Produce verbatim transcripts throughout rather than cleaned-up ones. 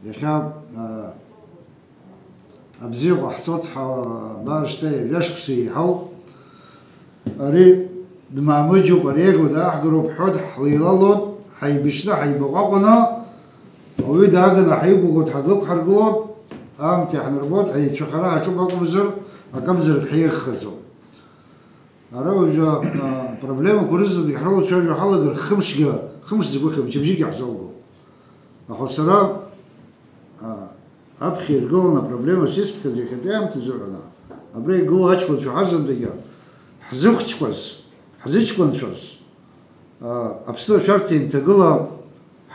Иахьа, аа, абзиа ҟаҳҵоит, ҳа-, абар шьҭа ҩажәа шықәса еиҳауп. Ари дмаамыџьоуп, ари еиӷьу дааҳгароуп ҳҳәоит, ҳлеилалоит, ҳаибашьны, ҳаибаҟәаҟәаны, ауаҩы дааганы ҳаиқәгәыӷуеит, ҳадлықәҳаргылоит, аамҭа иаҳнарбоит, ҳаицәыхара ҳаҿуп акәымзар, акымзарак ҳаиӷьхаӡом. Ара уажәы, а, проблемақәа рызынтәык ҳрылацәажәо ҳалагар, хымшгьы, хымш закәыхьуп, мчыбжьык иаҳзалго. Аха сара, а, аԥхьа иргыланы апроблема сисԥхьаз иахьатәи аамҭазы ҳәаны, абра игылоу аҷкәынцәа ҳазынтәыгьы ҳзыхәҷқәаз, ҳзыҷкәынцәаз, а, Аԥсны ашәарҭа инҭагыла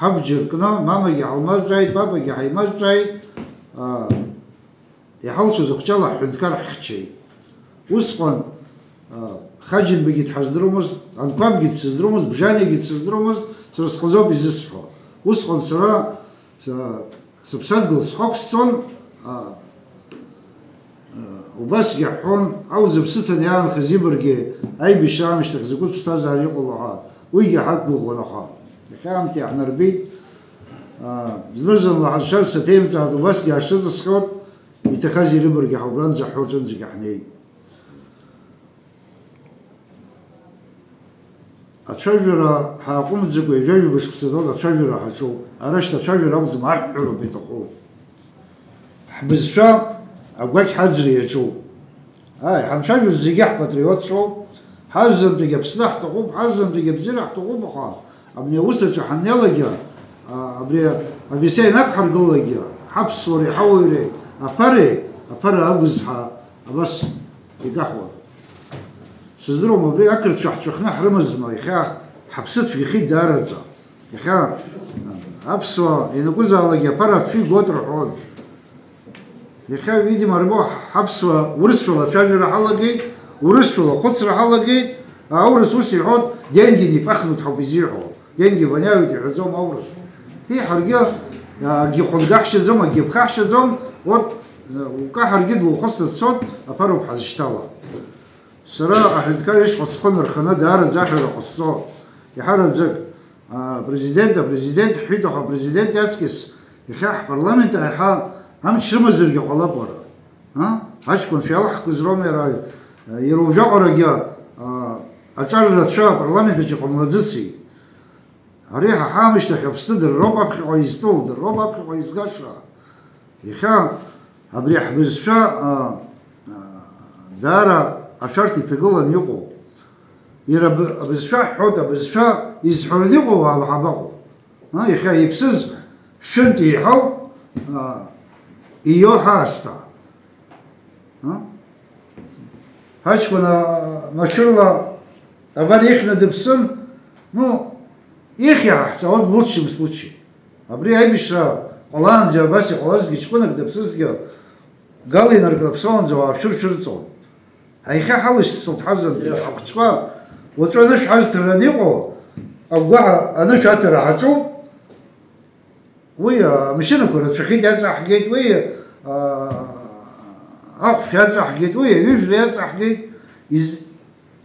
ҳабџьар кны, мамагьы ҳалмазҵааит, папагьы ҳаимазҵааит, а, Иҳалшоз ахәҷала ҳҳәынҭқар ҳхьчеит. Усҟан, а, Хаџьынбагьы дҳаздыруамызт, Анқәабгьы дсыздыруамызт, Бжаниагьы дсыздыруамызт, сара схазоуп изысҳәо. Усҟан сара, са, сыԥсадгьыл схақәсҵон, а, а, убасгьы ҳҳәон, ау зыԥсы ҭаны иаанхаз ибаргьы, аибашьра аамышьҭахь закәытә ԥсҭазаара иҟало ҳәа, уигьы ҳақәгәыӷуан, аха иахьа аамҭа иаҳнарбеит. А, зны-зынла ҳазшаз саҭеимҵааит, убасгьы ҳашыҵысхьоит. Иҭахаз ирыбаргьы ҳауп, уранӡа ҳҳәо аҿынӡагьы ҳнеит. Ацәажәара ҳааҟәымҵӡакәа ҩажәа-ҩба шықәса злаз ацәажәара ҳаҿуп. Ара шьҭа ацәажәара акәӡам, аҳәҳәароуп иҭаху. Ҳбызшәа агәақь ҳаӡра иаҿуп. Ааи, ҳанцәажәоз зегьы ҳпатриотцәоуп, ҳазынтәыгь Аԥсны ҳҭахуп, ҳазынтәыгь абзиара ҳҭахуп, аха абни аус аҿы ҳаннеилакгьы, а, абри ависа инақәҳаргылалакгьы, ҳаԥсуареи ҳауаҩреи аԥареи, аԥара агәызҳа абас икаҳуа. Сыздыруам, абри ақырҭцәа ҳҵәахны ҳрымазма, иахьа ҳаԥсы цәгьахеит даараӡа. Иахьа, а, аԥсуа ианакәызаалакгьы аԥара афҩы игоит рҳәон. Иахьа, видимо, рбо ҳаԥсуа урысшәала ацәажәара ҳалагеит, урысшәала ахәыцра ҳалагеит, аурыс ус иҳәоит, деньги не пахнут ҳәа ауп изиҳәо. Деньги воняют иҳәаӡом аурыс. Ҳи, ҳаргьы, а, акгьы хәымгаҳшьаӡом, акгьы ԥхаҳшьаӡом, вот, а, ука ҳаргьы длухысны дцоит, аԥароуп ҳазшьҭала. Сара аҳәынҭқар ишҟа схы нарханы даараӡа аҳәара ҟасҵо, иҳараӡак. А, президент, апрезидент ҳҳәеит, аха апрезидент иаҵкьыс иахьа ҳпарламент аиҳа амч рымазаргьы ҟалап уара. А? Аҷкәынцәа иалаҳкыз роума иара, а, иара уажәаҟарагьы, а, аҿар рацәа апарламент аҿы иҟамлаӡыци? Ари ҳа ҳаамышьҭахь Аԥсны дара роуп аԥхьаҟа изтәу, дара роуп аԥхьаҟа изгаша. Иахьа абри ҳбызшәа, а, а, даара ашәарҭа иҭагыланы иҟоуп. Иара аб-, абызшәа ҳҳәоит, абызшәа изҳәараны иҟоу уаа ҳабаҟоу? А, иахьа иԥсыз шәынтә еиҳау, а, ииоу ҳаасҭа. А? Ҳаҷкәын, а, машәырла авариа ихьны дыԥсын, ну, ихьи ҳаҳҵауан в лучшем случае. Абри аибашьра ҟалаанӡа абас иҟалазгьы, ҷкәынак дыԥсызгьы, гал инаркны дыԥсуанӡа уаа шәыр шәырҵон. Аихьа ҳалышьцылт ҳазынтәык, ҳахәыҷқәа уаҵәы анышә ҳазҭараны иҟоу, агәгәаҳәа анышә аҭара ҳаҿуп. Уи, а, амашьынақәа рацәахеит, иаҵаҳгеит, уи, а, ахәшә иаҵаҳгеит, уи аҩыжәра иаҵаҳгеит, из-,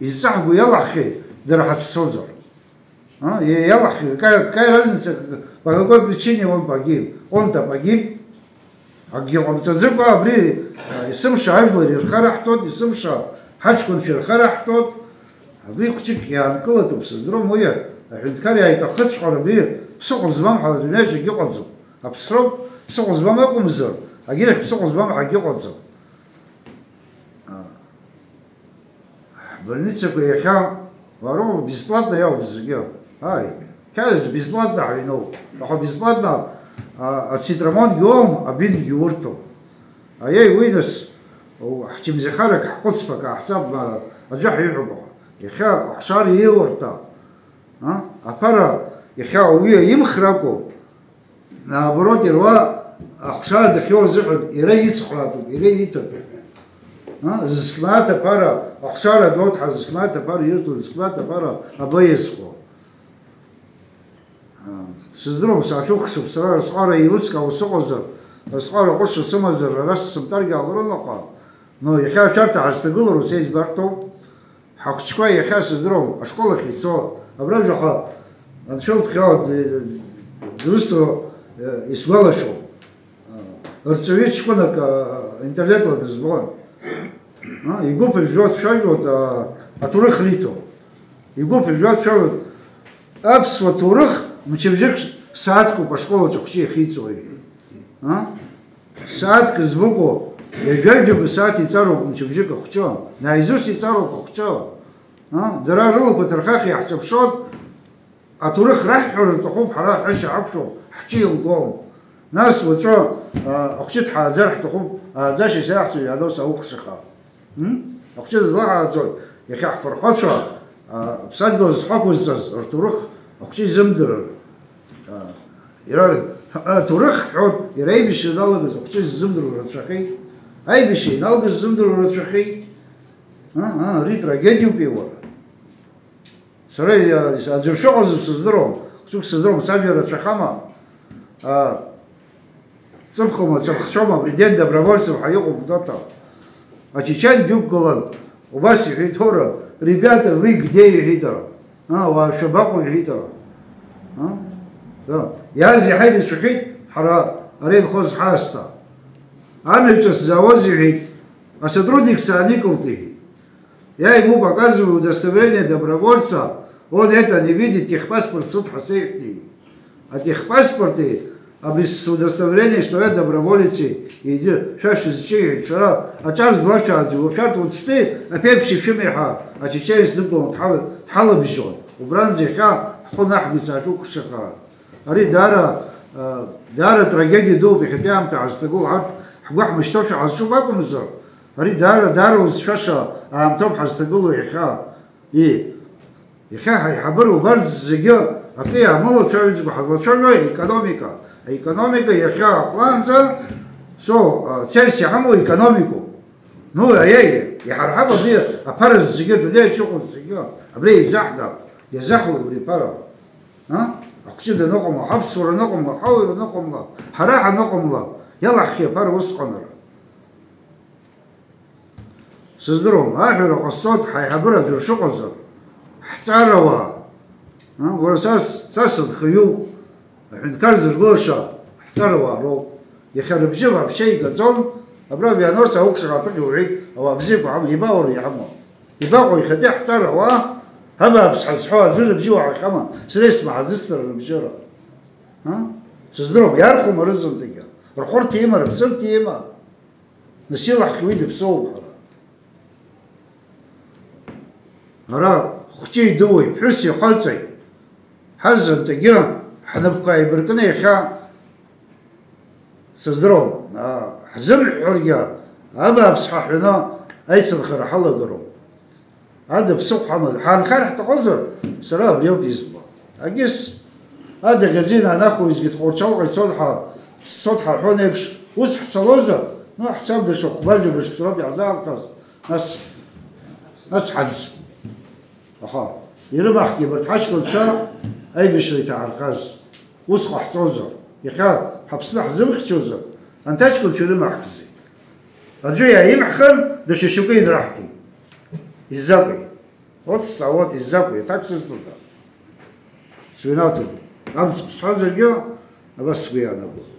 изҵаҳго иалаҳхьеит, дара ҳацәцозар. А, я-, иалаҳхит, какая, какая разница, по какой причине он погиб? Он-то погиб. Акгьы ҟамҵаӡакәа абри, а, есымша ажәлар ирхараҳтәуеит, есымша ҳаҷкәынцәа ирхараҳтәуеит. Абри хәҷык иаанкылатәуп, сыздырам, уи аҳәынҭқар иааиҭаххыҵәҟьар, абри ԥсыхәа змам ҳәа адунеиаҿ акгьы ыҟаӡам. Аԥсроуп ԥсыхәа змам акәымзар, агьырахь ԥсыхәа змам ҳәа акгьы ыҟаӡам. А, Ҳбольницақәа иахьа, уара, бесплатно иауп зегьы. Ааи, қьаадгьы бесплатно ҳаҩноуп. Аха бесплатно, а, ацитрамонгьы уоуам, абинтгьы урҭом. Аиеи, уи нас, у, ҳчымазаҩхарак ҳхәыцп, акы ҟаҳҵап, ма, аӡәы ҳиҳәап, аха иахьа аҟәшара иеиуарҭа, а, аԥара иахьа ауаҩы имхра акәым, Наоборот, иара ахәшара дахьиоу азыҳәан иара ицхраатәуп, иара иҭатәуп. А? Зызқьмааҭ аԥара, ахәшара дуоуп ҳәа зызқьмааҭ аԥара ирҭо, зызқьмааҭ аԥара абаиазхо. А, сыздыруам, саашәыхәаԥшып сара, рысҟара еилыскаауа сыҟазар, рысҟара ҟәышра сымазар, ара сымтәаргьы ҟаларын аха, но иахьа ашәарҭа ҳазҭагылару са избарҭоуп. Ҳахәыҷқәа иахьа сыздыруам, ашкол ахь ицо, абра жәаха анцәа илԥхьо д-, дрысҭо, э, исгәалашәом. Рҵаҩы ҷкәынак, а, интернетла дызбон. А, игәы ԥыжәжәо дцәажәоит, а, аҭоурых риҭо. Игәы ԥыжәжәо дцәажәоит. Аԥсуа ҭоурых мчыбжьык сааҭкуп ашкол аҿы ахәҷы иахьиҵоу, иҳәеит. А? Сааҭк змыкәу, ҩажәа-ҩажәа сааҭ иҵароуп мчыбжьык ахәҷы, наизусть иҵароуп ахәҷы. А? Дара рылақәа ҭырхаха иаҳҿаԥшуан, аҭоурых раҳҳәара рҭахуп, ҳара ҳәашьа ҳақәшәом, ҳҿы илгом. Нас уаҵәы, а, ахәҷы дҳааӡар ҳҭахуп, ааӡашьас иаҳцо иаанырс аукәшаха. М? Ахәҷы дызлаҳааӡои? Иахьа ҳфырхацәа, а, аԥсадгьыл зхақәызҵаз рҭоурых ахәҷы изымдырыр. А, иара, аҭоурых ҳҳәон, иара аибашьра ианалагаз ахәҷы ззымдыруа рацәахеит. Аибашьра ианалгаз ззымдыруа рацәахеит. А, а, ари трагедиоуп, уара. Сара иа-, аӡәыр шәыҟазар сыздыруам, хәыҷык сыздыруам, сажәа рацәахама? А, ҵыԥхома, ҵыԥхцәома, абри Ден Добровольцев ҳәа иҟоуп, Доҭа. Ачечен дҩықәгылан, убас иҳәеит, уара, ребята, вы где, иҳәеит ара. А, уаа, шәабаҟоу, иҳәеит ара. А? Да. Иааз иаҳа ирацәахеит, ҳара ара инхоз ҳаасҭа. Амҩаҿы сзаауаз, иҳәеит, асотрудник сааникылт, иҳәеит. Я ему показываю удостоверение добровольца, он это не видит, техпаспорт сыҭ ҳәа сеиҳәеит. А техпаспорти, абри с удостоверение, что я доброволец, иди, шәа шәызҿиҳәеит, шәара аҿар злашәааӡо, уашәарҭ уцәтәи аԥеиԥш ишәымеи ҳәа ачеченец дықәлан дҳа-, дҳалабжьон. Убранӡа иахьа ҳхәы наҳгеит саашәықәшаха. Ари даара, а, даара трагедиа дууп иахьатәи аамҭа ҳазҭагылоу, ҳарҭ ҳгәы ҳмышьҭоушәа ҳазҿуп акәымзар, ари даара, даара узшәаша аамҭоуп ҳазҭагылоу иахьа. И, иахьа ҳаиҳабыра убарҭ зегьы акы иаамылацәажәаӡакәа ҳазлацәажәо аекономика. Аекономика иахьа аҟәлаанӡа, со, а, церс иҳамоу аекономикоуп. Ну, аиеи, иҳарҳап абри аԥара зегьы, адунеи аҿы иҟоу зегьы, абри еизаҳгап, иазаҳуеит абри аԥара. А? Ахәҷы даныҟамла, ҳаԥсуара аныҟамла, ҳауаҩра аныҟамла, ҳара ҳаныҟамла, иалаҳхи аԥара усҟанара. Сыздыруам, аҳәара ҟасҵоит, ҳаиҳабыра аӡәыр шәыҟазар, ҳҵарауаа. А? Уара са с-, са сынхаҩуп, аҳәынҭқар зыргылаша ҳҵарауаа роуп. Иахьа рыбжьы вообще игаӡом, абра Вианор саукәшара аԥыхьа уҳәеит, ауаа бзиақәа ҳамоу, ибаауа иҳамоу? Ибаҟоу иахьатәи ҳҵарауаа, абааԥс ҳазҳәо аӡәы рыбжьы уаҳахьама, сара исмаҳаӡеит сара рыбжьара. А? Сыздыруам, иархәома рызынтәыгьы? Рхәырҭа има, рыԥсырҭа има? Нас илаҳхи уи дыԥсоуп ҳара. Ара хәҷи дууи, ԥҳәыси хаҵеи, ҳазынтәыгьы ҳнапқәа ааибаркны иахьа сыздыруам, а, ҳзымҳәҳәаргьы, абааԥс ҳаҳәаны аицынхара ҳалагароуп. Ада ԥсыхәа ҳамаз, ҳаанхар ҳҭахозар, сара абриоуп избо. Агьыс, ада ӷьаӡина анахуаҩызгьы Тҟәарчалҟа ицон ҳәа, сцот ҳаҳәон еиԥш, ус ҳцалозар, ну, ҳцап даҽа хәба-жәаба шықәса роуп иаҳзаанхаз, нас, нас ҳаӡ. Аха, ирымаҳкит абарҭ ҳаҷкәынцәа аибашьра иҭаҳархаз. Ус ҟаҳҵозар, иахьа ҳаԥсны ҳзымхьчозар, анҭ аҷкәынцәа ирымаҳкзи? Аӡәы иааимҳәхан, даҽа шьоукы инраҳҭеит. Изакәи? Вот сҵаауеит, изакәи, аҭак сызҭода? Сыҩнаҭоуп. Амцхә сҳәазаргьы, абас сгәы иаанагоит.